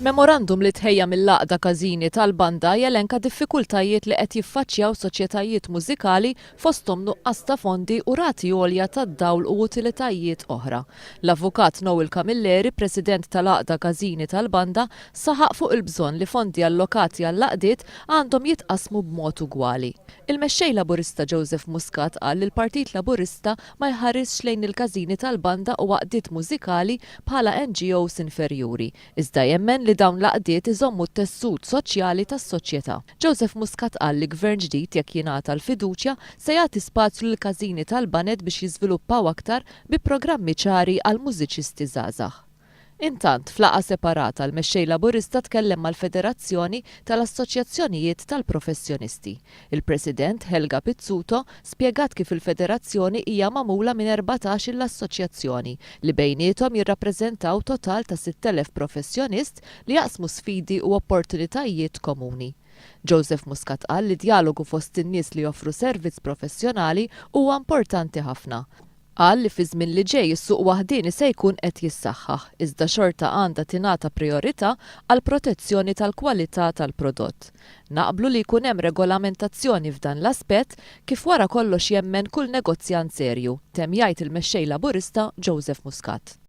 Memorandum li tħejja mill-Għaqda Każini tal-Banda jelenka diffikultajiet li qed jiffaċċjaw soċjetajiet mużikali fosthom nuqqas ta' fondi u rati għolja tad-dawl u utilitajiet oħra. L-Avukat Noel Camilleri, President tal-Għaqda Każini tal-Banda, saħaq fuq il-bżonn li fondi allokati għall-għaqdiet għandhom jitqassmu b'mod ugwali. Il-Mexxej Laburista Joseph Muscat qal li l-Partit Laburista ma jħarisx lejn il-każini tal-banda u għaqdiet mużikali bħala NGOs inferjuri, iżda jemmen li dawn l-għaqdiet iżommu t-tessut soċjali tas-soċjetà. Joseph Muscat qal li Gvern ġdid jekk jingħata l-fiduċja se jagħti spazju lill-każini tal-baned biex jiżviluppaw aktar bi programmi ċari għall-mużiċisti żgħażagħ. Intant, f'laqgħa separata l-Mexxej Laburista tkellem mal-Federazzjoni tal-Assoċjazzjonijiet tal-Professjonisti. Il-President, Helga Pizzuto, spjegat kif il-Federazzjoni hija magħmula minn 14-il assoċjazzjoni li bejniethom jirrappreżentaw total ta' 6,000 professjonist li jaqsmu sfidi u opportunitajiet komuni. Joseph Muscat qal li djalogu fost in-nies li joffru servizz professjonali huwa importanti ħafna. Qal li fiż-żmien li ġej is-suq waħdieni se jkun qed jissaħħaħ, iżda xorta għandha tingħata prijorità għall-protezzjoni tal-kwalità tal-prodott. Naqblu li jkun hemm regolamentazzjoni f'dan l-aspett kif wara kollox jemmen kull negozjant serju, temm jgħid il-Mexxej Laburista Joseph Muscat.